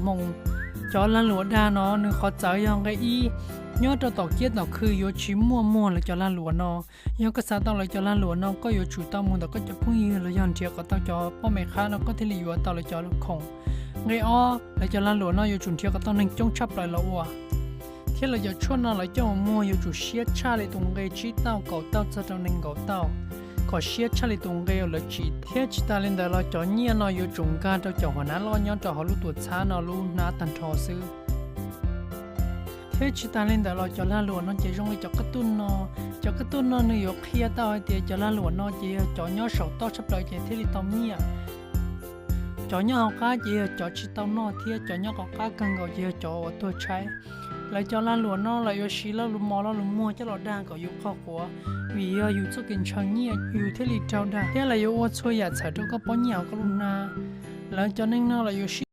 Khoom, cov lag luam dag no nws qhov txawv yog nqe ib, nyob rau tom kiab tom khw yuav tsis muaj muag lawv cov lag luam no. Yog koj xav tau lawv cov lag luam no koj yuav tsum tau mus ntawm koj cov phooj ywg los yog nrhiav kom tau cov poj me qhab no koj thiaj li yuav tau lawv cov khoom. Nqe ob, lawv cov lag luam no yuav tsum nrhiav kom tau neeg coob tshaj plaws los ua. Thiab lawv cov tshuaj no lawv coj mus muag yuav tsum siab tshaj li tus nqe tsib tauj kaum tauj txog rau nees nkaum tauj, kom siab tshaj li tus nqe uas lawv tsim. Thiab tsis tas li ntawd los cov nyiaj no yuav tsum nkag rau cov huas nav loj nyob rau hauv lub tuam txhab no lub hnab tag nrho xwb. Thiab tsis tas li ntawd los cov lag luam no ces zoo li cov qab tuj no. Cov qab tuj no nws yuav qhia tau hais tias cov lag luam no ces yog cov nyob saum toj tshaj plaws ces thiaj li tau nyiaj. Cov nyob hauv qab ces yog cov tsis tau noj thiab cov nyob qhov qab kawg nkaus ces yog cov uas tuag tshaib. Lawv cov lag luam no lawv yuav siv lo lus mos lo lus muag coj los dag kom yus qhov quav, vim yog yus txoj kev ntshaw nyiaj yus thiaj li raug dag. Thiab lawv yuav ua txhua yam txhawm rau koj pob nyiaj hauv koj lub hnab. Lawv cov neeg no lawv yuav siv